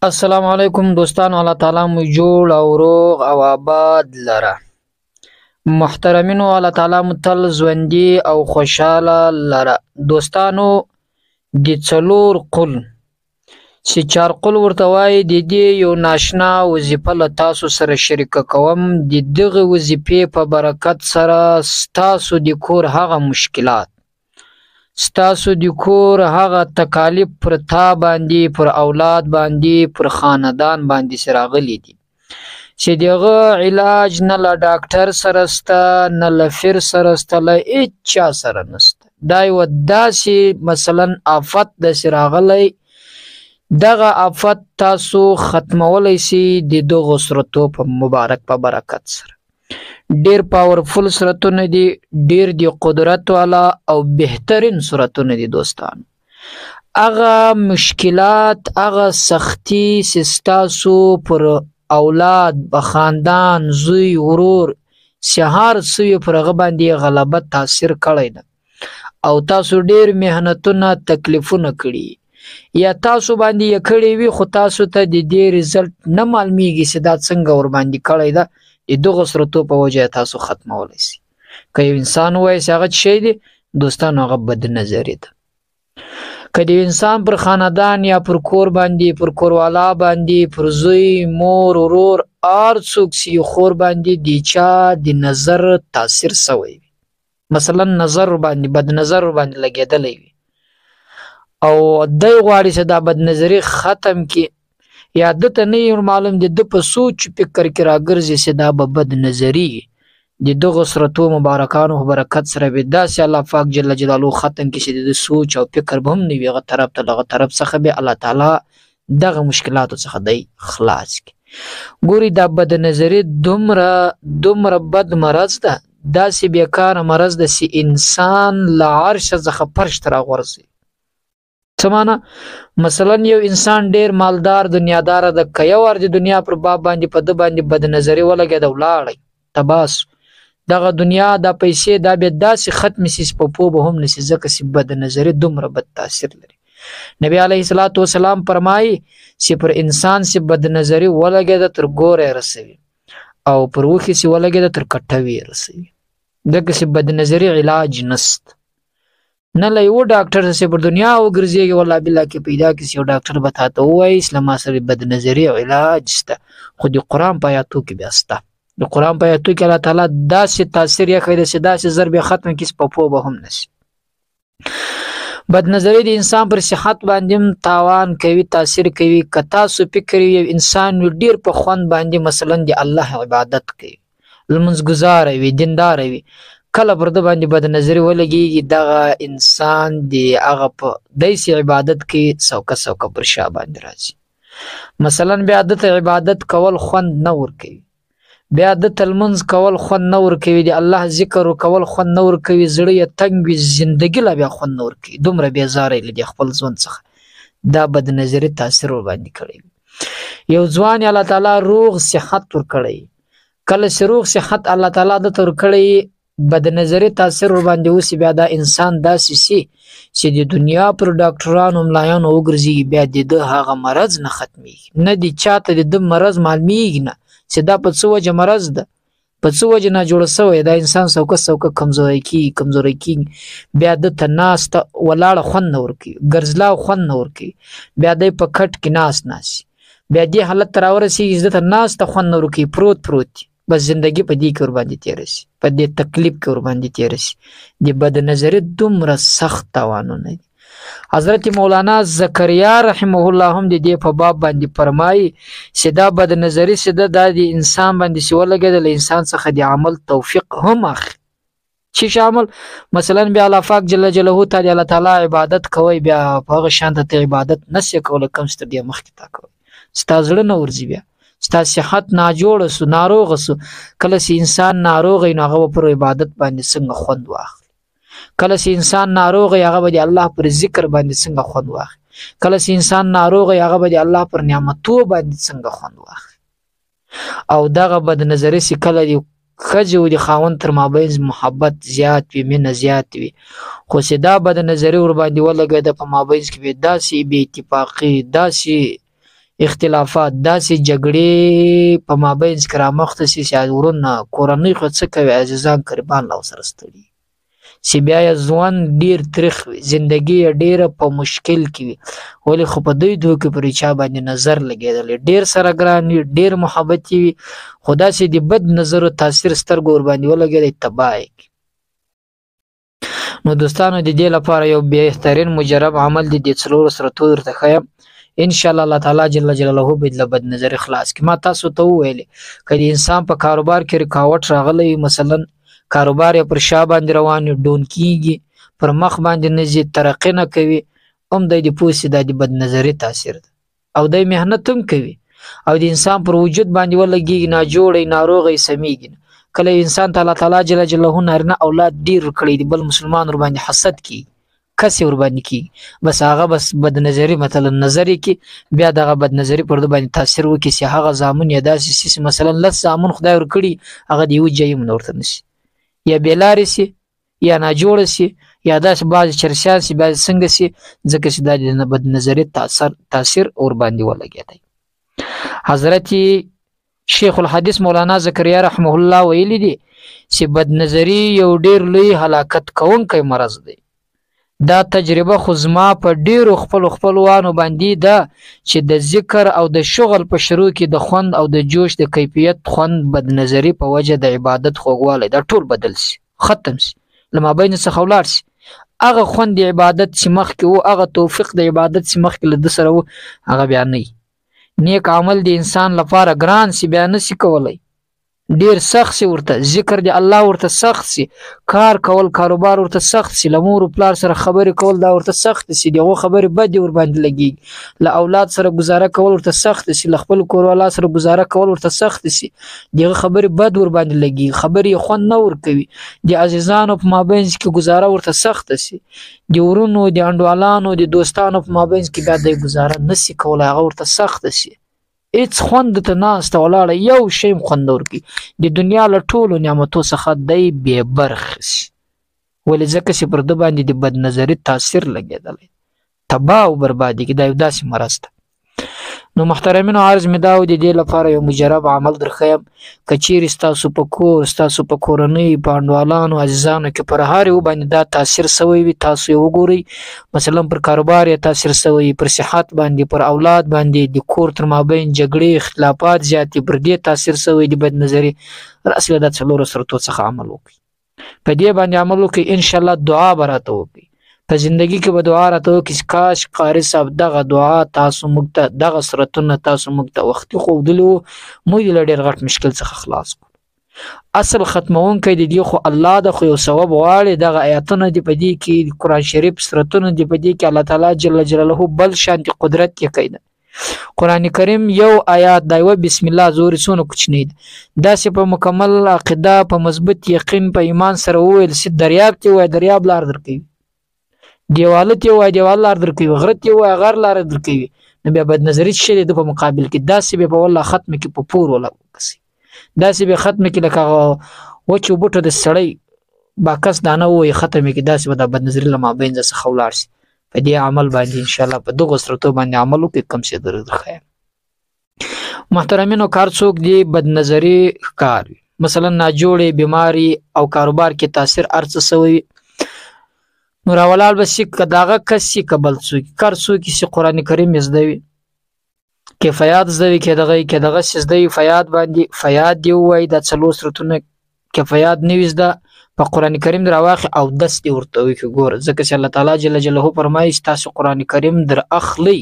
السلام علیکم دوستانو، الله تعالی مو جوړ او روغ او آباد لره. محترمینو، الله تعالی مو تل ژوندي او خوشحاله لره. دوستانو، د څلور قل چې چار قل ورته وایي، د دې یو ناشنا وظیفه له تاسو سره شریکه کوم. د دغه وظیفې په برکت سره ستاسو د کور هغه مشکلات، ستاسو د کور هغه تکالیف پر تا باندې، پر اولاد باندې، پر خاندان باندې چې راغلي دي، چې د هغه علاج نه له ډاکټر سره سته، نه له فیر سره سته، له هیچا سره نسته. دا یوه داسې مثلا آفت داسې راغلی، دغه آفت تاسو ختمولی سئ د دغو سرتو په مبارک په برکت سره. ډیر پاورفul سرتونه دي، ډیر دی قدرت والا او بهترین سرتونه دي. دوستان، هغه مشکلات، هغه سختی چې ستاسو پر اولاد، خاندان، زوی، ورور، سهار سوی پر هغه باندې غلبه تاثیر کړی ده او تاسو ډیر مهنتونه تکلیفونه کړي یا تاسو باندې یې کړی وي، خو تاسو ته د دې ریزلټ نه معلومیږي چې دا څنګه ور باندې کړی ده. د دغو سرتو په وجه تاسو ختمولی سئ. که یو انسان ووایي چې هغه څه شی دی، دوستانو، هغه بد نظري ده. که د انسان پر خاندان یا پر کور باندې، پر کوروالا باندې، پر زوی، مور، ورور، هر څوک چې خور باندې د چا د نظر تاثیر سوی وي، مثلا نظر باندې بد نظر باندې لګېدلی وي او دی غواړي چې دا بد نظري ختم کړي، یا ده ته نه یې معلوم دی، ده په سوچ فکر کې راګرځي چې دا به بد نظري، د دغو سرتو مبارکانو په برکت سره به داسې الله پاک جل جلاله ختم کړي چې د ده سوچ او فکر به هم نه وي هغه طرف ته، دغه طرف څخه به الله تعالی دغه مشکلاتو څخه دی خلاص کړي. ګوري، دا بد نظري دومره بد مرض ده، داسې بېکاره مرض ده چې انسان له عرشه څخه فرش ته راغورځوي. څه معنا؟ مثلا یو انسان ډیر مالدار دنیادار ده، که یو وار د دنیا پر باب باندې په ده باندې بد نظري ولګېده، ولاړی تباه سو، دغه دنیا دا پیسې دا بیا داسې ختمې سي چې په پوه به هم نه سي، ځکه چې بد نظري دومره بد تاثیر لري. نبی علیه الصلاة والسلام فرمایي چې پر انسان چې بد نظري ولګېده تر ګوره یې رسوي او پر وښي چې ولګېده تر کټوي یې رسوي، ځکه چې بد نظري علاج نشته. نه له یوه ډاکټر سره پر دنیا وګرځېږي، والله بالله کې پیدا کړي چې یو ډاکټر به تا ته ووایي چې له ما سره بد نظري علاج شته، خو د قرآن په آیاتو کې بیا شته. د قرآن په آیاتو کې الله تعالی داسې تاثیر یې ښیي چې داسې ضرب یې ختم کړي چې په پوه به هم نه شي. بد نظري د انسان پر صحت باندې هم تاوان کوي، تاثیر کوي. که تاسو فکر یو انسان وي ډېر په خوند باندې مثلا د الله عبادت کوي، لمونځ ګزاره وي، دینداره وي، کله پر ده باندې بد نظري ولګېږي، دغه انسان د هغه په داسې عبادت کې څوکه څوکه پر شا باندې راځي. مثلا بیا ده ته عبادت کول خوند نه ورکوي، بیا ده ته لمونځ کول خوند نه ورکوي، د الله ذکر کول خوند نه ورکوي، زړه یې تنګ وي، زندګي لا بیا خوند نه ورکوي، دومره بېزاره یې له دې خپل ژوند څخه. دا بد نظري تاثیر ورباندې کړی وي. یو ځوان یې الله تعالی روغ صحت ورکړی، کله چې روغ صحت الله تعالی ده ته ورکړی، بد نظري تاثیر ورباندې وسي، بیا دا انسان داسې سي چې د دنیا پر ډاکټرانو ملایانو وګرځېږي، بیا د ده هغه مرض نه ختمېږي، نه د چا ته د ده مرض معلومېږي نه چې دا په څه وجه مرض ده، په څه وجه نه جوړ سوی. دا انسان څوکه څوکه کمزوری کېږي، کمزوری کېږي، بیا ده ته ناسته ولاړه خوند نه ورکوي، ګرځلاو خوند نه ورکوي، بیا دی په کټ کې ناست ناست، بیا دې حالت ته راورسېږي چې ده ته ناسته خوند نه ورکوي، پروت پروت دی، بس زندگی په دې کې ورباندې تېره سي، په دې تکلیف کې ورباندې تېره سي. د بد نظري دومره سخت تاوانونه دي. حضرت مولانا زکریا رحمه الله هم د دې په باب باندې فرمایي چې دا بد نظري چې ده، دا د انسان باندې چې ولګېده، له انسان څخه د عمل توفیق هم اخلي. چې څه عمل؟ مثلا بیا الله پاک جل جلاله ته د الله تعالی عبادت کوي، بیا په هغه شان ته عبادت نه سې کولی کوم چې تر دې مخکې تا کوي، ستا زړه نه ورځي، بیا ستا صحت ناجوړ سو، ناروغ سو. کله چې انسان ناروغ وي نو هغه به پر عبادت باندې څنګه خوند واخلي؟ کله چې انسان ناروغ وي هغه به د الله پر ذکر باندې څنګه خوند واخلي؟ کله چې انسان ناروغ وي هغه به د الله پر نعمتو باندې څنګه خوند واخلي؟ او دغه بد نظري چې کله د ښځې او د خاوند تر مابین محبت زیات وي، مینه زیات وي، خو چې دا بد نظري ورباندې ولګېده، په مابین کې به داسې بې اتفاقي، داسې اختلافات، داسې جګړې په مابین کې رامخته سي چې ورونه کورنۍ خو څه کوي، عزیزان قریبان لا ورسره ستړي چې بیا یې ژوند ډېر تریخ وي، زندګي یې ډېره په مشکل کې وي. ولې خو په دوی دوو کې پر چا باندې نظر لګېدلی، ډېر سره ګران وي، ډېر محبت یې وي، خو داسې د بد نظرو تاثیر سترګو ورباندې ولګېدی، تباه یې کړي. نو دوستانو د دې لپاره یو بهترین مجرب عمل دی، د څلورو سرتو درته ښیم. ان شاء الله الله تعالی جل جلاله به له بد نظر خلاص کړي. ما تاسو ته وویل که د انسان په کاروبار کې رکاوټ راغلی، مثلا کاروبار یې پر شا باندې روان وي، ډون کیږي، پر مخ باندې نه ځي، ترقي نه کوي، هم دی د پوه سي دا د بد نظري تاثیر ده، او دی محنت هم کوي، او د انسان پر وجود باندې ولګېږي، ناجوړی، ناروغی، سمېږي نه. کله انسان ته الله تعالی جل جلاله نارینه اولاد ډېر ورکړی دی، بل مسلمان ورباندې حسد کیږي، کس یې ورباندې کیږي، بس هغه بس بد نظري مثلا نظر یې کي، بیا دغه بد نظري پر ده باندې تاثیر وکړي چې هغه زامن یې داسې سي چې مثلا 10 زامن خدای ورکړي، هغه د یوه جای هم نه ورته نه سي، یا بېلارې سي، یا ناجوړه سي، یا داسې بعضې چرسیان سي، بعضې څنګه سي، ځکه چې دا د بد نظري تاثیر ورباندې ولګېدی. حضرت شیخ الحدیث مولانا زکریا رحمه الله ویلي دي چې بد نظري یو ډېر لوی هلاکت کوونکی مرض دی. دا تجربه خو زما په ډېرو خپلو خپلوانو باندې ده چې د ذکر او د شغل په شروع کې د خوند او د جوش د کیفیت خوند بد نظري په وجه د عبادت خوږوالی دا ټول بدل سي، ختم سي، له مابین څخه ولاړ سي. هغه خوند د عبادت چې مخکې و، هغه توفیق د عبادت چې مخکې له ده سره و، هغه بیا نه وي. نیک عمل د انسان لپاره ګران سي، بیا نه سي کولی، ډیر سخت سي ورته، ذکر دی الله ورته سخت سي، کار کول کاروبار ورته سخت سي، له مور و پلار سره خبرې کول دا ورته سخت سي، د هغو خبرې بدې ورباندې لګېږي، له اولاد سره ګزاره کول ورته سخت سي، له خپل کوروالا سره ګزاره کول ورته سخت سي، د هغه خبرې بد ورباندې لګېږي، خبرې یې خوند نه ورکوي، د عزیزانو په مابین کې ګزاره ورته سخته سي، د ورونو د انډوالانو د دوستانو په مابین کې بیا دی ګزاره نه سي کولی، هغه ورته سخته سي، هیڅ خوند ته ناسته ولاړه یو شی هم خوند نه ورکوي، د دنیا له ټولو نعمتو څخه دی بې برخې سي. ولې؟ ځکه چې پر ده باندې د بد نظري تاثیر لګېدلی، تباه او بربادي کې دا یو داسې مرض ده. نو محترمینو عرض مې دا و د دې لپاره یو مجرب عمل در ښیم، که چیرې ستاسو په کور، ستاسو په کورنۍ، په انډوالانو، عزیزانو کې پر هر یو باندې دا تاثیر سوی وي، تاسو یې وګورئ. مثلا پر کاروبار یې تاثیر سوی، پر صحت باندې، پر اولاد باندې، د کور تر مابین جګړې اختلافات زیات دي، پر دې تاثیر سوی د بد نظري، راس له دا څلورو سرتو څخه عمل وکړئ. په دې باندې عمل وکړئ، انشاءالله دعا به راته وکړئ. په زندگی کې به دعا راته وکړي چې کاش قاري صاحب دغه دعا تاسو موږ ته، دغه سرتونه تاسو موږ ته وختي ښودلي وو، موږ یې له ډېر غټ مشکل څخه خلاص کړو. اصل ختمونکی د دې خو الله ده، خو یو ثواب غواړي. دغه آیاتونه دي په دې کې، قرآن شریف سرتونه دي په دې کې، الله تعالی جل جلاله بل شان دي قدرت یې کوي. قرآن کریم یو آیات دا یو بسم الله زور څونه کوچنی دی، داسې په مکمل عقیده، په مضبوط یقین، په ایمان سره وویل سي، دریاب ته ووایه دریاب لار درکوي، دیواله ته ووایه دیوال لار درکوي، غره ته ووایه غر لار درکوي. نو بیا بد نظري څه شی دی په مقابل کې؟ داسې بیا په والله ختمه کې په پور ولا وکسي، داسې بیا ختمه کې لکه هغه وچو بوټو د سړی باکس دانه ووایي ختمه کې، داسې به دا بد نظري له مابین څخه ولاړ سي. په دې عمل باندې انشاءالله په دغو سرتو باندې عمل وکړي، کم څه درښیم. محترمینو کار څوک دی بد نظري ښکار وي، مثلا ناجوړې، بیماری او کاروبار کې تاثیر هر څه سوی وي، نو راولاړ به سي، که دغه کس سي که بل څوک، کار څوک سي قرآن کریم یې زده وي، که فیاد زده وي، که دغه که دغه سي زده وي، فیاد باندې فیاد دې ووایي، دا څلور سرتونه که فیاد نه وي زده، په قرآن کریم راواخلي او دس دې ورته وکړي. ګوره، ځکه چې الله تعالی جل جلاله فرمایي چې تاسو قرآن کریم در اخلئ،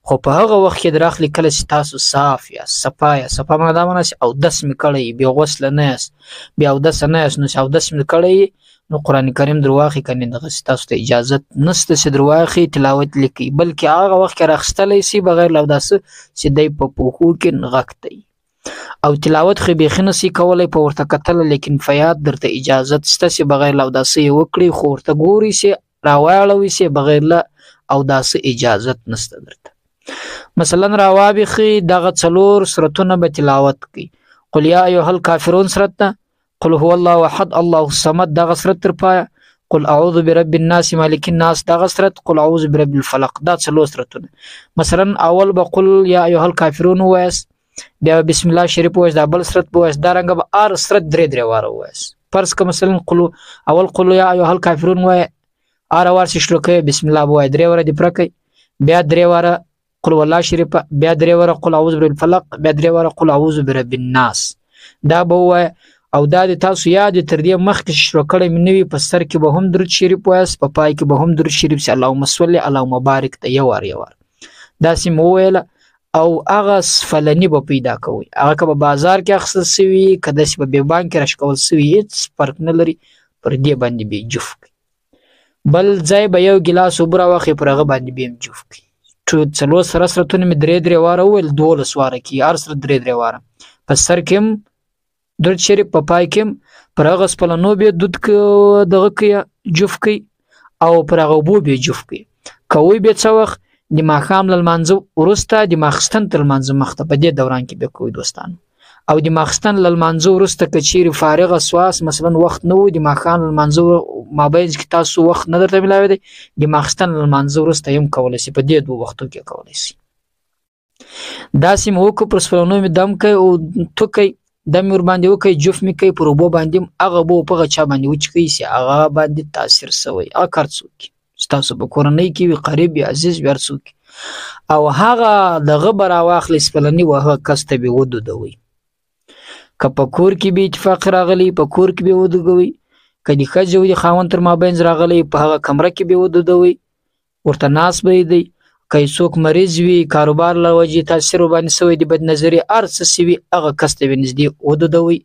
خو په هغه وخت کې در اخلي کله چې تاسو صاف یاست، صفا یاست. صفا معنا دا معنا چې اودس مې کړی، بې غسله نه یاست، بې اودسه نه یاست، نو چې اودس مې کړی نو قرآن کریم در واخلي، که نه دغسې تاسو ته اجازت نشته چې در واخلي تلاوت لیکئ، بلکې هغه وخت کې راخیستلی سي بغیر له اوداسه چې دی په پښو کې نغښتی او تلاوت خو بیخي نه سي کولی په ورته کتله، لیکن فیاد درته اجازت شته چې بغیر له اوداسه یې وکړي، خو ورته ګوري سي، راواړوي سي، بغیر له اوداسه اجازت نشته درته. مثلا راوابخي دغه څلور سورتونه به تلاوت کوي، قل یا ایها الکافرون سورت ده، قل هو الله احد الله الصمد دغه سورت تر پایه، قل اعوذ برب الناس مالک الناس دغه سرت، قل اعوذ برب الفلق، دا څلور سرتونه. مثلا اول به قل یا ایها الکافرون ووایاست، بیا بسم الله شریف ووایاست، دا بل سرت به ووایاست، دا رنګه به هر سرت درې درې واره ووایاست. فرض که مثلا قل اول قل یا ایها الکافرون ووایه، هر وار چې شروع کوې بسم الله به ووایه، درې واره دې پوره کوي، بیا درې واره قل والله شریف، بیا درې واره قل اعوذ برب الفلق، بیا درې واره قل اعوذ برب الناس، دا به ووایه. او دا د تاسو یاد تر دې مخکې چې شروع کړی مې نه وي، په سر کې به هم درود شریف وایاست، په پای کې به هم درود شریف چې اللهم صل اللهم بارک ته یو وار یو وار داسې مې وویله. او هغه سفلني به پیدا کوئ، هغه که په بازار کې اخیستل سوي، که داسې په بیبان کې راشکول سوي، هېڅ فرق نه لري، پر دې باندې به یې جوف کړئ. بل ځای به یو ګیلاس اوبه راواخلئ، پر هغه باندې به یې هم جوف کړئ. څلور سره سرتونه مې درې درې واره وویل، 12 واره کېږي، هر سرت درې درې واره. په سر کې هم درود شریف، په پای کې هم پر هغه سپلنو به دود دغه کوي، جوف کوي، او پر هغه اوبو به جوف کوي. کوئ به څه وخت؟ د ماښام له لمانځه وروسته، د ماخستن تر لمانځه مخته، په دې دوران کې به کوئ دوستانو. او د ماخستن له لمانځه وروسته که چیرې فارغه سواست، مثلا وخت نه و، د ماښام له لمانځه مابین کې تاسو وخت نه درته ملاوي دی، د ماخستن له لمانځه وروسته یې هم کولی شئ، په دې دوو وختو کې کولی شئ. داسې مې وکړو، پر سپلنو مې دم کوي او توکی دم مې ورباندې وکړي، جوف مې کوي، پر اوبو باندې هم هغه اوبه په هغه چا باندې وچکوي چې هغه باندې تاثیر سوی، هغه کار څوک ستاسو په کورنۍ کې وي، قریب وي، عزیز وي، هر څوک. او هغه دغه به راواخلي سپلني و هغه کس ته به ودودوي. که په کور کې بې اتفاق راغلی، په کور کې به ودودوي، که د ښځې او د خاوند تر مابین راغلی، په هغه کمره کې به ودودوي، ورته ناست به یې دی. که یې څوک مریض وي، کاروبار له وجې تاثیر ورباندې سوی دی، بد نظري هر څه سي وي، هغه کس ته به نږدې ودودوي.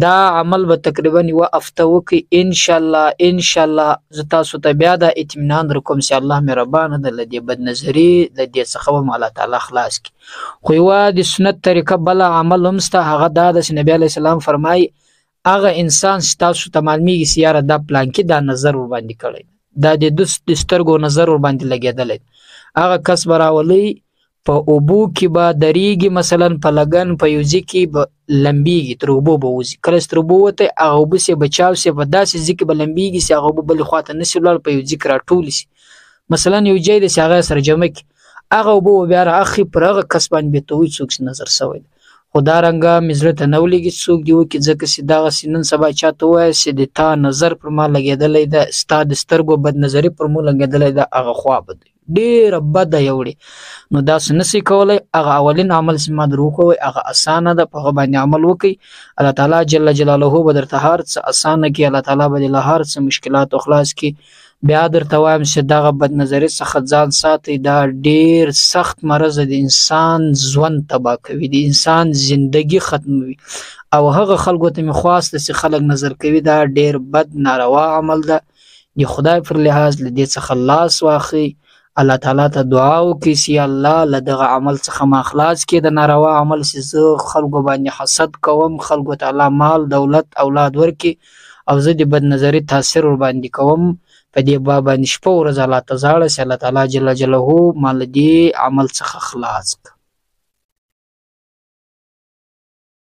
دا عمل به تقریبا یوه هفته وکړي، انشاءالله انشاءالله زه تاسو ته بیا دا اطمینان درکوم چې الله مهربانه ده، له دې بد نظري له دې څخه به مو الله تعالی خلاص کړي. خو یوه د سنت طریقه بله عمل هم شته، هغه دا ده چې نبی علیه السلام فرمایي هغه انسان چې تاسو ته معلومیږي چې یاره دا پلانکي دا نظر ورباندې کړی، دا د سترګو نظر ورباندې لګېدلی، هغه کس به راولئ، په اوبو کې به درېږي، مثلا په لګن په یو ځای کې به لمبېږي، تر اوبو به وځي، کله چې تر اوبو ووتی هغه اوبه سي بچاو سي، په داسې ځای کې به لمبېږي چې هغه اوبه بلې خوا ته نه سي ولاړ، په یو ځای کې راټولې سي، مثلا یو ځای دی چې هغه سره جمع کړي، هغه اوبه به بیا رااخلي، پر هغه کس باندې به ته وایي څوک چې نظر سوی دی. خو دا رنګه مې زړه ته نه ولېږي چې څوک دې وکړي، ځکه چې دغسې نن سبا چا ته ووایه چې د تا نظر پر ما لګېدلی ده، ستا د سترګو بد نظري پر مو لګېدلی ده، هغه خوا به دی ډېره بده یې وړي. نو داسې نه سي کولی. هغه اولین عمل چې ما در وښوی هغه اسانه ده، په هغه باندې عمل وکړئ، الله تعالی جل جلاله به درته هر څه اسانه کړي، الله تعالی به دې له هر څه مشکلاتو خلاص کړي. بیا درته وایم چې دغه بد نظري څخه ځان ساتئ، دا ډېر سخت مرض دی، د انسان ژوند تباه کوي، د انسان زندگی ختموي. او هغه خلکو ته مې خواست ده چې خلک نظر کوي، دا ډېر بد ناروا عمل ده، د خدای پر لحاظ له دې څخه لاس واخلئ، الله تعالی ته دعا وکړئ چې یا الله له دغه عمل څخه ما خلاص کړي، د ناروا عمل چې زه خلکو باندې حسد کوم، خلکو ته الله مال دولت اولاد ورکړي او زه د بد نظري تاثیر ورباندې کوم، په دې باب باندې شپه ورځ الله ته ژاړه چې الله تعالی جل جلاله ما له دې عمل څخه خلاص کړه.